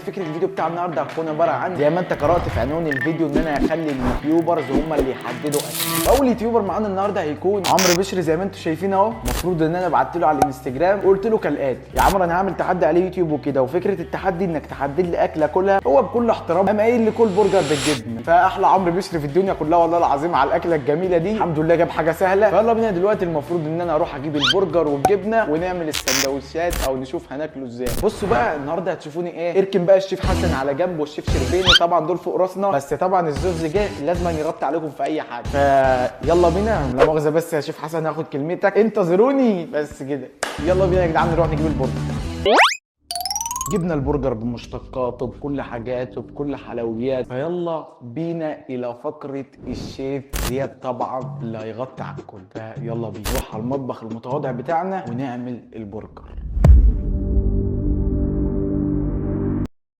فكرة الفيديو بتاع النهارده هتكون عبارة عن زي ما انت قرات في عنوان الفيديو، ان انا هخلي ال YouTubers هم اللي يحددوا اكل. اول YouTuber معانا النهارده هيكون عمرو بشري، زي ما انتم شايفين اهو. المفروض ان انا بعت له على الانستجرام وقلت له كالاتي: يا عمرو انا هعمل تحدي على اليوتيوب وكده، وفكره التحدي انك تحدد لي اكله كلها. هو بكل احترام قام قايل لي كل برجر بالجبنه. فاحلى عمرو بشري في الدنيا كلها والله العظيم على الاكلة الجميلة دي، الحمد لله جاب حاجة سهله. فيلا بينا دلوقتي، المفروض ان انا اروح اجيب البرجر والجبنه ونعمل السندوتشات او نشوف هناكله ازاي. بصوا بقى النهارده هتشوفوني ايه. اركن بقى الشيف حسن على جنب والشيف شربيني، طبعا دول فوق راسنا، بس طبعا الزوز جه لازم يغطي عليكم في اي حاجه. فيلا بينا، لا مؤاخذة بس يا شيف حسن هاخد كلمتك، انتظروني بس كده. يلا بينا يا جدعان نروح نجيب البرجر. جبنا البرجر بمشتقاته بكل حاجاته بكل حلويات. فيلا بينا الى فقره الشيف زياد طبعا اللي هيغطي على الكل. فيلا بينا نروح على المطبخ المتواضع بتاعنا ونعمل البرجر.